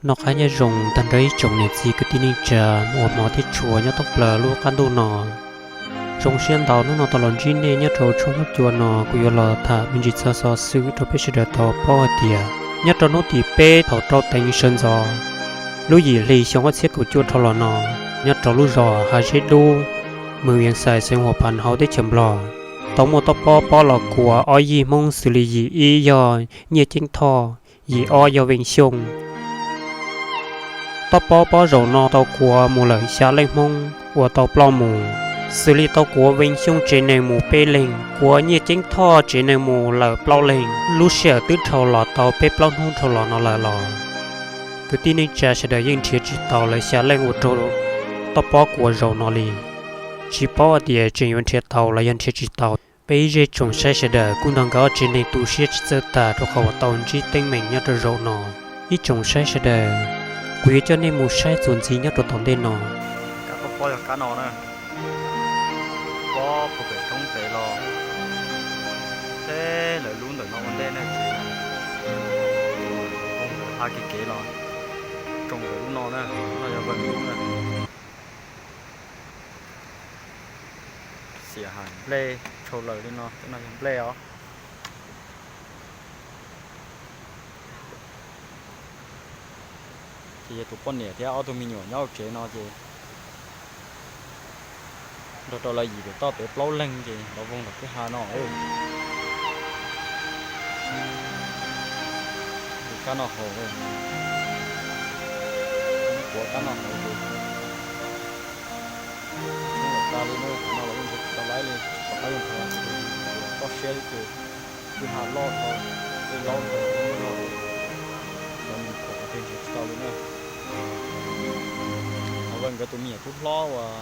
Noj qab nyob zoo tag nrho ib tsoom niam txiv kwv tij neej tsa uas hmov thiab tshua nyob thoob plaws lub qab ntuj no. Zoo siab ntau hnub no tau los ntsib nej nyob rau tshooj huab cua no, kuv yuav los tham me ntsis txog xov xwm rau peb sawv daws tau paub hais tias nyob rau hnub tim peb thaum rau teev sawv ntxov lub yim hli xyoo ob txhiab kaum cuaj dhau los no, nyob rau lub zos Hav Zeb Dub, moos Vias Xais, xeev Huas Phas hauv teb chaws Nplog, tau muaj toj pob pob los kuav ob yig Hmoob xws li yim ib yog Nyiaj Ceeb Thoj, yim ob yog Veej Xyooj. Toj pob pob zaum no tau kuav mus lawm xya leej Hmoob uas tau ploj mus, xws li tau kuav Veej Xyooj tsev neeg mus peb leeg, kuav Nyiaj Ceeb Thoj tsev neeg mus lawm plaub leeg. Lub sij hawm twb dhau los tau peb plaub hnub dhau los no lawm los kwv tij neej tsa sawv daws yeej nrhiav tsis tau lawv xya leej uas raug toj pob kuav zaum no li. Tsis paub hais tias tseem yuav nrhiav tau los yog nrhiav tsis tau. Peb ib zej tsoom saib sawv daws kuj nrog nkawd ob tsev neeg tu siab tsis txawj tag rau qhov uas tau ntsib teeb meem nyob rau zaum no. Ib tsoom saib sawv daws, kuv yuav coj nej mus saib txuas ntxiv nyob rau tom ntej no. Kab pob pob yog kab no na, pob puag pem roob pem los, thiab lawv lub ntawm no ua ntej na, tsev, hla kev kev los tsoo lawv lub no na, lub no yog Veej lub na. Xiam hais nplej tshau lawm li no, tej no yog nplej os. Ces yog tus poj niam thiab ob tug me nyuam nyob hauv tsev no ces nrog rau lawv yim tus toj pem plaub leeg ces los voog tom kwj ha no. Kab no haus, kuav kab no haus ces tshoob lawm tag li na, qhov no los yeej nrhiav tsis tau laib li, tom qab yeej nrhiav toj siab li ces kwj ha loj dhau, tej laub dhau, muaj zog, cov mus khuam qhov twg nrhiav tsis tau li na. Hos Veej nkawd tus me nyuam tub hlob uas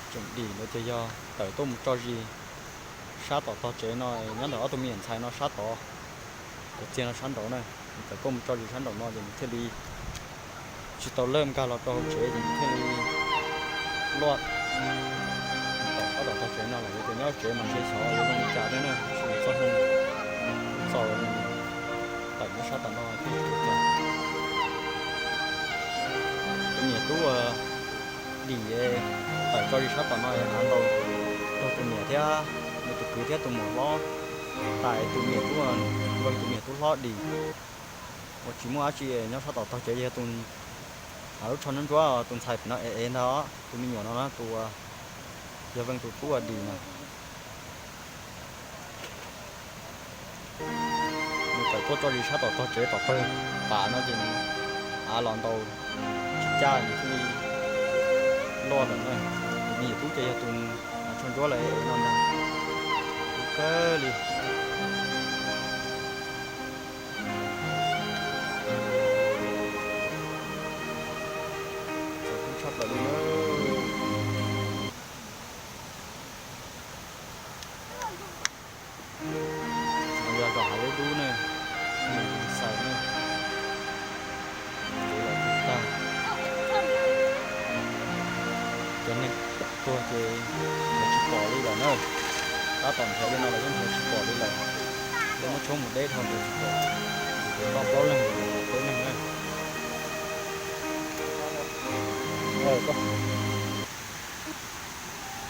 tseem dim ntawd ces yog tawm tuaj mus tso zis sab tom tog tsev no, nyob ntawm ob tug me nyuam ntxhais no sab tod, cov txiag no sab nraud na, nws tawm tuaj mus tso zis sab nraum no ces nws thiaj li tsis tau laj nkag los rau hauv tsev ces nws thiaj li luaj tawm sab tom tog tsev no lawm. Yog tias nyob hauv tsev mas ntshe xyov yuav zoo li cas thiab na, tsis txog hnub txaus nws tawm nyob sab tom no thiaj tsis ua cas. Tus me nyuam tub dim tawm tso zis sab tom no av ntaus raug tus niam thiab nws tus kwv thiab tus muam hlob tais. Tus me nyuam tub, Veej tus me nyuam tub hlob dim uas tsis muaj dab tsi nyob sab tom tog tsev, yog tus, lub tsho ntsuab ntsuab tus ntxhais pem no ev ev ntag, tus me nyuam no na, tus uas yog Veej tus tub uas dim na. Nws tawm tuaj tso zis sab tom tog tsev tom pawg pas no ces nws av los ntaus tsis caj nws thiaj li luaj lawm na. Tus me nyuam tub ces yog tus tsho ntsuab lawm no ntag, tub kawg li. Txaus tshaj plaws li na. No yog zos Hav Zeb Dub ne, xaws ne, kev lawm tag. Cov neeg tuag ces nrhiav tsis pom li lawm na. Tab tom nrhiav li no los yeej nrhiav tsis pom li lawm. Lawv muab tshoob mus deb dhau nrhiav tsis pom. Ces toj plaub leeg, peb leeg na.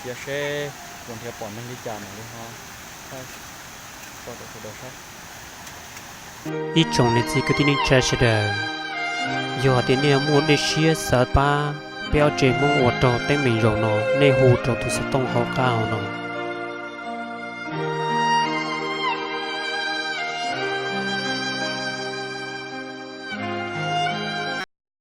Cia seb puas nrhiav pom neeg li cas mam li ho thaij tso rau sawv daws saib. Ib tsoom niam txiv kwv tij neej tsa sawv daws, yog hais tias nej muaj dej siab xav pab peb ob tsev Hmoob uas raug teeb meem zaum no, nej hu rau tus xov tooj hauv qab hauv no.